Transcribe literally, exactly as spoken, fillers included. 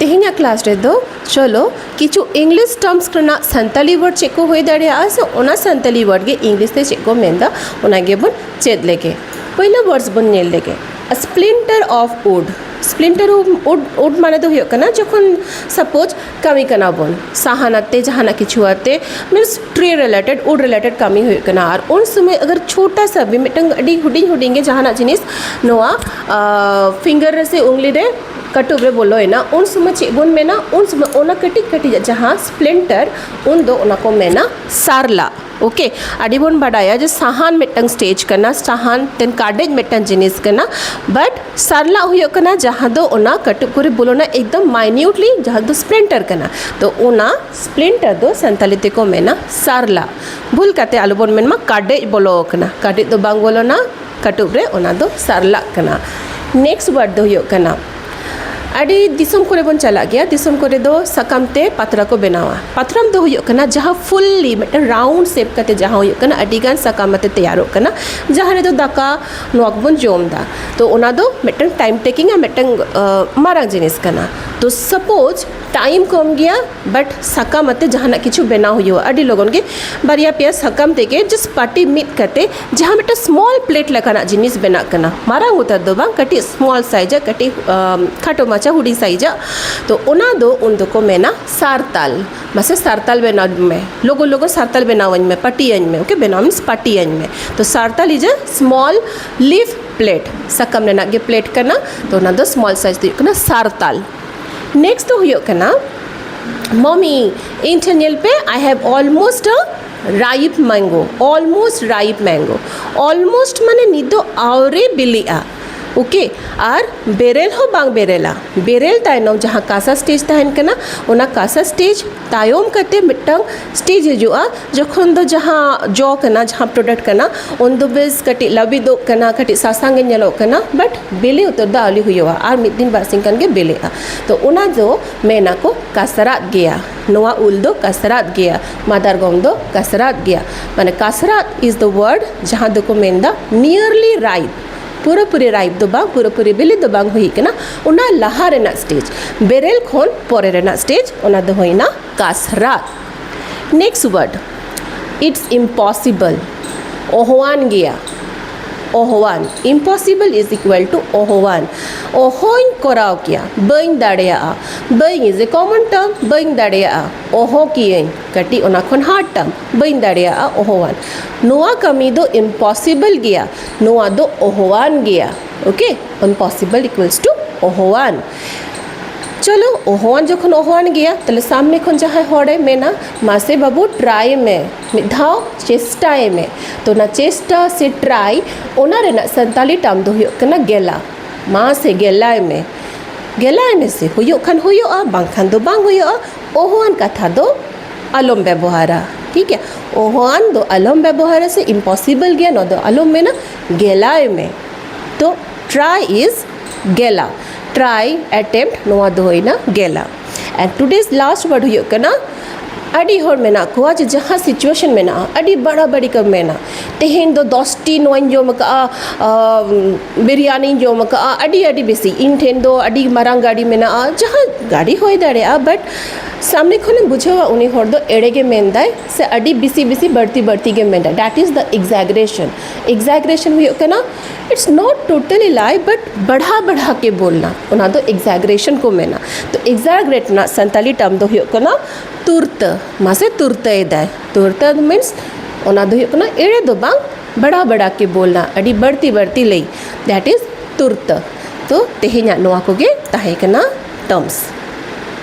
ᱛᱮᱦᱮᱧᱟᱜ ᱠᱞᱟᱥ ᱨᱮᱫᱚ ᱪᱚᱞᱚ ᱠᱤᱪᱷᱩ ᱤᱝᱞᱤᱥ ᱴᱟᱨᱢᱥ ᱨᱮᱱᱟᱜ ᱥᱟᱱᱛᱟᱞᱤ ᱣᱟᱨᱰ ᱪᱮᱫ ᱠᱚ ᱦᱩᱭ ᱫᱟᱲᱮᱭᱟᱜᱼᱟ, ᱥᱮ ᱚᱱᱟ ᱥᱟᱱᱛᱟᱞᱤ ᱣᱟᱨᱰ ᱜᱮ ᱤᱝᱞᱤᱥ ᱛᱮ ᱪᱮᱫ ᱠᱚ ᱢᱮᱱᱫᱟ, ᱚᱱᱟ ᱜᱮᱵᱚᱱ ᱪᱮᱫ ᱞᱮᱜᱮ᱾ ᱯᱳᱭᱞᱳ ᱣᱟᱨᱰᱥ ᱵᱚᱱ ᱧᱮᱞ ᱞᱮᱜᱮ, splinter of wood᱾ Splinter wood, wood ᱢᱟᱱᱮ ᱫᱚ ᱦᱩᱭᱩᱜ ᱠᱟᱱᱟ, ᱡᱚᱠᱷᱚᱱ ᱥᱟᱯᱳᱡᱽ ᱠᱟᱹᱢᱤ ᱠᱟᱱᱟ ᱵᱚᱱ ᱥᱟᱦᱟᱱ ᱟᱛᱮ, ᱡᱟᱦᱟᱱᱟᱜ ᱠᱤᱪᱷᱩ ᱟᱛᱮ, ᱢᱤᱱᱥ ᱴᱨᱤ ᱨᱤᱞᱮᱴᱮᱰ, ᱣᱩᱰ ᱨᱤᱞᱮᱴᱮᱰ ᱠᱟᱹᱢᱤ ᱦᱩᱭᱩᱜ ᱠᱟᱱᱟ, ᱟᱨ ᱩᱱ ᱥᱚᱢᱚᱭ ᱟᱜᱟᱨ ᱪᱷᱳᱴᱟ ᱥᱟ ᱵᱷᱤ, ᱢᱤᱫᱴᱟᱝ ᱟᱹᱰᱤ ᱦᱩᱰᱤᱧ ᱦᱩᱰᱤᱧ ᱜᱮ ᱡᱟᱦᱟᱱᱟᱜ ᱡᱤᱱᱤᱥ ᱱᱚᱣᱟ ᱯᱷᱤᱝᱜᱟᱨ ᱨᱮ ᱥᱮ ᱩᱝᱞᱤ ᱨᱮ ᱠᱟᱹᱴᱩᱵ ᱨᱮ ᱵᱚᱞᱚᱭᱮᱱᱟ, ᱩᱱ ᱥᱚᱢᱚᱭ ᱪᱮᱫ ᱵᱚᱱ ᱢᱮᱱᱟ? ᱩᱱ ᱥᱚᱢᱚᱭ ᱚᱱᱟ ᱠᱟᱹᱴᱤᱡ ᱠᱟᱹᱴᱤᱡ ᱡᱟᱦᱟᱸ ᱥᱯᱞᱤᱱᱴᱟᱨ, ᱩᱱ ᱫᱚ ᱚᱱᱟ ᱠᱚ ᱢᱮᱱᱟ ᱥᱟᱨᱞᱟ᱾ ᱳᱠᱮ, ᱟᱹᱰᱤ ᱵᱚᱱ ᱵᱟᱰᱟᱭᱟ ᱡᱮ ᱥᱟᱦᱟᱱ ᱢᱤᱫᱴᱟᱝ ᱥᱴᱮᱡᱽ ᱠᱟᱱᱟ, ᱥᱟᱦᱟᱱ ᱛᱮᱱ ᱠᱟᱰᱮᱡ ᱢᱤᱫᱴᱟᱝ ᱡᱤᱱᱤᱥ ᱠᱟᱱᱟ, ᱵᱟᱴ ᱥᱟᱨᱞᱟ ᱦᱩᱭᱩᱜ ᱠᱟᱱᱟ ᱡᱟᱦᱟᱸ ᱫᱚ ᱚᱱᱟ ᱠᱟᱹᱴᱩᱵ ᱠᱚᱨᱮ ᱵᱚᱞᱚᱱᱟ ᱮᱠᱫᱚᱢ ᱢᱟᱭᱱᱤᱭᱩᱴᱞᱤ, ᱡᱟᱦᱟᱸ ᱫᱚ ᱥᱯᱞᱤᱱᱴᱟᱨ ᱠᱟᱱᱟ᱾ ᱛᱚ ᱚᱱᱟ ᱥᱯᱞᱤᱱᱴᱟᱨ ᱫᱚ ᱥᱟᱱᱛᱟᱞᱤ ᱛᱮᱠᱚ ᱢᱮᱱᱟ ᱥᱟᱨᱞᱟ᱾ ᱵᱷᱩᱞ ᱠᱟᱛᱮ ᱟᱞᱚᱵᱚᱱ ᱢᱮᱱᱢᱟ ᱠᱟᱰᱮᱡ ᱵᱚᱞᱚ ᱟᱠᱟᱱᱟ, ᱠᱟᱰᱮᱡ ᱫᱚ ᱵᱟᱝ ᱵᱚᱞᱚᱱᱟ ᱠᱟᱹᱴᱩᱵ ᱨᱮ, ᱚᱱᱟ ᱫᱚ ᱥᱟᱨᱞᱟᱜ ᱠᱟᱱᱟ᱾ ᱱᱮᱠᱥᱴ ᱣᱟᱨᱰ ᱫᱚ ᱦᱩᱭᱩᱜ ᱠᱟᱱᱟ, ᱟᱹᱰᱤ ᱫᱤᱥᱚᱢ ᱠᱚᱨᱮ ᱵᱚᱱ ᱪᱟᱞᱟᱜ ᱜᱮᱭᱟ, ᱫᱤᱥᱚᱢ ᱠᱚᱨᱮ ᱫᱚ ᱥᱟᱠᱟᱢ ᱛᱮ ᱯᱟᱛᱲᱟ ᱠᱚ ᱵᱮᱱᱟᱣᱟ᱾ ᱯᱟᱛᱲᱟᱢ ᱫᱚ ᱦᱩᱭᱩᱜ ᱠᱟᱱᱟ ᱡᱟᱦᱟᱸ ᱯᱷᱩᱞᱞᱤ ᱢᱤᱫᱴᱟᱝ ᱨᱟᱣᱩᱱᱰ ᱥᱮᱯ ᱠᱟᱛᱮ ᱡᱟᱦᱟᱸ ᱦᱩᱭᱩᱜ ᱠᱟᱱᱟ, ᱟᱹᱰᱤ ᱜᱟᱱ ᱥᱟᱠᱟᱢ ᱟᱛᱮ ᱛᱮᱭᱟᱨᱚᱜ ᱠᱟᱱᱟ, ᱡᱟᱦᱟᱸ ᱨᱮᱫᱚ ᱫᱟᱠᱟ ᱱᱚᱣᱟ ᱠᱚᱵᱚᱱ ᱡᱚᱢ ᱮᱫᱟ᱾ ᱛᱚ ᱚᱱᱟ ᱫᱚ ᱢᱤᱫᱴᱟᱝ ᱴᱟᱭᱤᱢ ᱴᱮᱠᱤᱝ ᱟᱨ ᱢᱤᱫᱴᱟᱝ ᱟᱸ, ᱢᱟᱨᱟᱝ ᱡᱤᱱᱤᱥ ᱠᱟᱱᱟ᱾ ᱛᱚ ᱥᱟᱯᱳᱡᱽ ᱴᱟᱭᱤᱢ ᱠᱚᱢ ᱜᱮᱭᱟ, ᱵᱟᱴ ᱥᱟᱠᱟᱢ ᱟᱛᱮ ᱡᱟᱦᱟᱱᱟᱜ ᱠᱤᱪᱷᱩ ᱵᱮᱱᱟᱣ ᱦᱩᱭᱩᱜᱼᱟ, ᱟᱹᱰᱤ ᱞᱚᱜᱚᱱ ᱜᱮ ᱵᱟᱨᱭᱟ ᱯᱮᱭᱟ ᱥᱟᱠᱟᱢ ᱛᱮᱜᱮ ᱡᱟᱥᱴ ᱯᱟᱹᱴᱤ ᱢᱤᱫ ᱠᱟᱛᱮ ᱡᱟᱦᱟᱸ ᱢᱤᱫᱴᱟᱝ ᱥᱢᱚᱞ ᱯᱞᱮᱴ ᱞᱮᱠᱟᱱᱟᱜ ᱡᱤᱱᱤᱥ ᱵᱮᱱᱟᱜ ᱠᱟᱱᱟ, ᱢᱟᱨᱟᱝ ᱩᱛᱟᱹᱨ ᱫᱚ ᱵᱟᱝ, ᱠᱟᱹᱴᱤᱡ ᱥᱢᱚᱞ ᱥᱟᱭᱤᱡᱟᱜ, ᱠᱟᱹᱴᱤᱡ ᱟᱢ, ᱠᱷᱟᱴᱚ ᱢᱟᱪᱷᱟ ᱦᱩᱰᱤᱧ ᱥᱟᱭᱤᱡᱟᱜ᱾ ᱛᱚ ᱚᱱᱟ ᱫᱚ ᱩᱱ ᱫᱚᱠᱚ ᱢᱮᱱᱟ ᱥᱟᱨᱛᱟᱞ᱾ ᱢᱟᱥᱮ ᱥᱟᱨᱛᱟᱞ ᱵᱮᱱᱟᱣ ᱢᱮ, ᱞᱚᱜᱚ ᱞᱚᱜᱚ ᱥᱟᱨᱛᱟᱞ ᱵᱮᱱᱟᱣᱟᱹᱧ ᱢᱮ, ᱯᱟᱹᱴᱤᱭᱟᱹᱧ ᱢᱮ᱾ ᱳᱠᱮ, ᱵᱮᱱᱟᱣ ᱢᱤᱱᱥ ᱯᱟᱹᱴᱤᱭᱟᱹᱧ ᱢᱮ᱾ ᱛᱚ ᱥᱟᱨᱛᱟᱞ is a small leaf plate, ᱥᱟᱠᱟᱢ ᱨᱮᱱᱟᱜ ᱜᱮ ᱯᱞᱮᱴ ᱠᱟᱱᱟ᱾ ᱛᱚ ᱚᱱᱟ ᱫᱚ ᱥᱢᱚᱞ ᱥᱟᱭᱤᱡ ᱫᱚ ᱦᱩᱭᱩᱜ ᱠᱟᱱᱟ ᱥᱟᱨᱛᱟᱞ᱾ ᱱᱮᱠᱥᱴ ᱫᱚ ᱦᱩᱭᱩᱜ ᱠᱟᱱᱟ, ᱢᱚᱢᱤ, ᱤᱧ ᱴᱷᱮᱱ ᱧᱮᱞ ᱯᱮ, I have almost a ripe mango, almost ripe mango. Almost ᱢᱟᱱᱮ ᱱᱤᱛ ᱫᱚ ᱟᱹᱣᱨᱤ ᱵᱤᱞᱤᱜᱼᱟ, ᱳᱠᱮ, ᱟᱨ ᱵᱮᱨᱮᱞ ᱦᱚᱸ ᱵᱟᱝ ᱵᱮᱨᱮᱞᱟ᱾ ᱵᱮᱨᱮᱞ ᱛᱟᱭᱱᱚᱢ ᱡᱟᱦᱟᱸ ᱠᱟᱥᱟ ᱥᱴᱮᱡᱽ ᱛᱟᱦᱮᱱ ᱠᱟᱱᱟ, ᱚᱱᱟ ᱠᱟᱥᱟ ᱥᱴᱮᱡᱽ ᱛᱟᱭᱚᱢ ᱠᱟᱛᱮ ᱢᱤᱫᱴᱟᱝ ᱥᱴᱮᱡᱽ ᱦᱤᱡᱩᱜᱼᱟ, ᱡᱚᱠᱷᱚᱱ ᱫᱚ ᱡᱟᱦᱟᱸ ᱡᱚ ᱠᱟᱱᱟ, ᱡᱟᱦᱟᱸ ᱯᱨᱚᱰᱟᱠᱴ ᱠᱟᱱᱟ, ᱩᱱ ᱫᱚ ᱵᱮᱥ ᱠᱟᱹᱴᱤᱡ ᱞᱟᱹᱵᱤᱫᱚᱜ ᱠᱟᱱᱟ, ᱠᱟᱹᱴᱤᱡ ᱥᱟᱥᱟᱝ ᱜᱮ ᱧᱮᱞᱚᱜ ᱠᱟᱱᱟ, ᱵᱟᱴ ᱵᱤᱞᱤ ᱩᱛᱟᱹᱨ ᱫᱚ ᱟᱹᱣᱨᱤ ᱦᱩᱭᱩᱜᱼᱟ, ᱟᱨ ᱢᱤᱫ ᱫᱤᱱ ᱵᱟᱨ ᱥᱤᱧ ᱠᱷᱟᱱ ᱜᱮ ᱵᱤᱞᱤᱜᱼᱟ᱾ ᱛᱚ ᱚᱱᱟ ᱫᱚ ᱢᱮᱱᱟᱠᱚ ᱠᱟᱥᱨᱟᱛ ᱜᱮᱭᱟ, ᱱᱚᱣᱟ ᱩᱞ ᱫᱚ ᱠᱟᱥᱨᱟᱛ ᱜᱮᱭᱟ, ᱢᱟᱫᱟᱨᱜᱚᱢ ᱫᱚ ᱠᱟᱥᱨᱟᱛ ᱜᱮᱭᱟ᱾ ᱢᱟᱱᱮ ᱠᱟᱥᱨᱟᱛ is the word ᱡᱟᱦᱟᱸ ᱫᱚᱠᱚ ᱢᱮᱱᱫᱟ nearly ripe, ᱯᱩᱨᱟᱹᱯᱩᱨᱤ ᱨᱟᱭᱤᱯ ᱫᱚ ᱵᱟᱝ, ᱯᱩᱨᱟᱹᱯᱩᱨᱤ ᱵᱤᱞᱤ ᱫᱚ ᱵᱟᱝ ᱦᱩᱭ ᱠᱟᱱᱟ, ᱚᱱᱟ ᱞᱟᱦᱟ ᱨᱮᱱᱟᱜ ᱥᱴᱮᱡᱽ, ᱵᱮᱨᱮᱞ ᱠᱷᱚᱱ ᱯᱚᱨᱮ ᱨᱮᱱᱟᱜ ᱥᱴᱮᱡᱽ, ᱚᱱᱟ ᱫᱚ ᱦᱩᱭᱱᱟ ᱠᱟᱥᱨᱟᱛ᱾ Next word, it's impossible. ᱚᱦᱚᱣᱟᱱ ᱜᱮᱭᱟ᱾ ᱚᱦᱚᱣᱟᱱ, impossible is equal to ᱚᱦᱚᱣᱟᱱ᱾ ᱚᱦᱚᱧ ᱠᱚᱨᱟᱣ ᱠᱮᱭᱟ, ᱵᱟᱹᱧ ᱫᱟᱲᱮᱭᱟᱜᱼᱟ᱾ ᱵᱟᱹᱧ is a common term, ᱵᱟᱹᱧ ᱫᱟᱲᱮᱭᱟᱜᱼᱟ᱾ ᱚᱦᱚ ᱠᱤᱭᱟᱹᱧ, ᱠᱟᱹᱴᱤᱡ ᱚᱱᱟ ᱠᱷᱚᱱ hard term, ᱵᱟᱹᱧ ᱫᱟᱲᱮᱭᱟᱜᱼᱟ, ᱚᱦᱚᱣᱟᱱ᱾ ᱱᱚᱣᱟ ᱠᱟᱹᱢᱤ ᱫᱚ impossible ᱜᱮᱭᱟ, ᱱᱚᱣᱟ ᱫᱚ ᱚᱦᱚᱣᱟᱱ ᱜᱮᱭᱟ᱾ Okay, impossible equals to ᱚᱦᱚᱣᱟᱱ᱾ ᱪᱚᱞᱚ, ᱚᱦᱚᱣᱟᱱ ᱡᱚᱠᱷᱚᱱ ᱚᱦᱚᱣᱟᱱ ᱜᱮᱭᱟ, ᱛᱟᱦᱞᱮ ᱥᱟᱢᱱᱮ ᱠᱷᱚᱱ ᱡᱟᱦᱟᱸᱭ ᱦᱚᱲᱮ ᱢᱮᱱᱟ, "ᱢᱟᱥᱮ ᱵᱟᱹᱵᱩ, try ᱢᱮ, ᱢᱤᱫ ᱫᱷᱟᱣ ᱪᱮᱥᱴᱟᱭ ᱢᱮ", ᱛᱚ ᱚᱱᱟ ᱪᱮᱥᱴᱟ ᱥᱮ try, ᱚᱱᱟ ᱨᱮᱱᱟᱜ ᱥᱟᱱᱛᱟᱞᱤ term ᱫᱚ ᱦᱩᱭᱩᱜ ᱠᱟᱱᱟ ᱜᱮᱞᱟ᱾ ᱢᱟᱥᱮ ᱜᱮᱞᱟᱭ ᱢᱮ, ᱜᱮᱞᱟᱭ ᱢᱮᱥᱮ, ᱦᱩᱭᱩᱜ ᱠᱷᱟᱱ ᱦᱩᱭᱩᱜᱼᱟ, ᱵᱟᱝᱠᱷᱟᱱ ᱫᱚ ᱵᱟᱝ ᱦᱩᱭᱩᱜᱼᱟ᱾ ᱚᱦᱚᱣᱟᱱ ᱠᱟᱛᱷᱟ ᱫᱚ ᱟᱞᱚᱢ ᱵᱮᱵᱚᱦᱟᱨᱟ, ᱴᱷᱤᱠ ᱜᱮᱭᱟ? ᱚᱦᱚᱣᱟᱱ ᱫᱚ ᱟᱞᱚᱢ ᱵᱮᱵᱚᱦᱟᱨᱟ ᱥᱮ impossible ᱜᱮᱭᱟ, ᱱᱚᱣᱟ ᱫᱚ ᱟᱞᱚᱢ ᱢᱮᱱᱟ, ᱜᱮᱞᱟᱭ ᱢᱮ᱾ ᱛᱚ try is ᱜᱮᱞᱟ, try, attempt, ᱱᱚᱣᱟ ᱫᱚ ᱦᱩᱭᱱᱟ ᱜᱮᱞᱟ᱾ And today's last word ᱦᱩᱭᱩᱜ ᱠᱟᱱᱟ, ᱟᱹᱰᱤ ᱦᱚᱲ ᱢᱮᱱᱟᱜ ᱠᱚᱣᱟ ᱡᱮ ᱡᱟᱦᱟᱸ situation ᱢᱮᱱᱟᱜᱼᱟ, ᱟᱹᱰᱤ ᱵᱟᱲᱟᱵᱟᱲᱤ ᱠᱚ ᱢᱮᱱᱟ, "ᱛᱮᱦᱮᱧ ᱫᱚ ᱫᱚᱥᱴᱤ ᱱᱚᱣᱟᱧ ᱡᱚᱢ ᱟᱠᱟᱫᱼᱟ, ᱟᱢ, ᱵᱤᱨᱭᱟᱱᱤᱧ ᱡᱚᱢ ᱟᱠᱟᱫᱼᱟ, ᱟᱹᱰᱤ ᱟᱹᱰᱤ ᱵᱮᱥᱤ, ᱤᱧ ᱴᱷᱮᱱ ᱫᱚ ᱟᱹᱰᱤ ᱢᱟᱨᱟᱝ ᱜᱟᱹᱰᱤ ᱢᱮᱱᱟᱜᱼᱟ", ᱡᱟᱦᱟᱸ ᱜᱟᱹᱰᱤ ᱦᱩᱭ ᱫᱟᱲᱮᱭᱟᱜᱼᱟ, but ᱥᱟᱢᱱᱮ ᱠᱷᱚᱱᱮᱢ ᱵᱩᱡᱷᱟᱹᱣᱟ ᱩᱱᱤ ᱦᱚᱲ ᱫᱚ ᱮᱲᱮ ᱜᱮ ᱢᱮᱱᱫᱟᱭ ᱥᱮ ᱟᱹᱰᱤ ᱵᱮᱥᱤ ᱵᱮᱥᱤ ᱵᱟᱹᱲᱛᱤ ᱵᱟᱹᱲᱛᱤ ᱜᱮ ᱢᱮᱱᱫᱟ᱾ That is the exaggeration. Exaggeration ᱦᱩᱭᱩᱜ ᱠᱟᱱᱟ, it's not totally lie, but ᱵᱟᱲᱦᱟ ᱵᱟᱲᱦᱟ ᱠᱮ ᱵᱳᱞᱱᱟ, ᱚᱱᱟ ᱫᱚ exaggeration ᱠᱚ ᱢᱮᱱᱟ᱾ ᱛᱚ exaggerate ᱨᱮᱱᱟᱜ ᱥᱟᱱᱛᱟᱞᱤ term ᱫᱚ ᱦᱩᱭᱩᱜ ᱠᱟᱱᱟ ᱛᱩᱨᱛᱟᱹ᱾ ᱢᱟᱥᱮ ᱛᱩᱨᱛᱟᱹᱭ ᱫᱟᱭ᱾ ᱛᱩᱨᱛᱟᱹ means ᱚᱱᱟ ᱫᱚ ᱦᱩᱭᱩᱜ ᱠᱟᱱᱟ ᱮᱲᱮ ᱫᱚ ᱵᱟᱝ, ᱵᱟᱲᱦᱟ ᱵᱟᱲᱦᱟ ᱠᱮ ᱵᱳᱞᱱᱟ, ᱟᱹᱰᱤ ᱵᱟᱹᱲᱛᱤ ᱵᱟᱹᱲᱛᱤ ᱞᱟᱹᱭ, that is ᱛᱩᱨᱛᱟᱹ᱾ ᱛᱚ ᱛᱮᱦᱮᱧᱟᱜ ᱱᱚᱣᱟ ᱠᱚᱜᱮ ᱛᱟᱦᱮᱸ ᱠᱟᱱᱟ terms᱾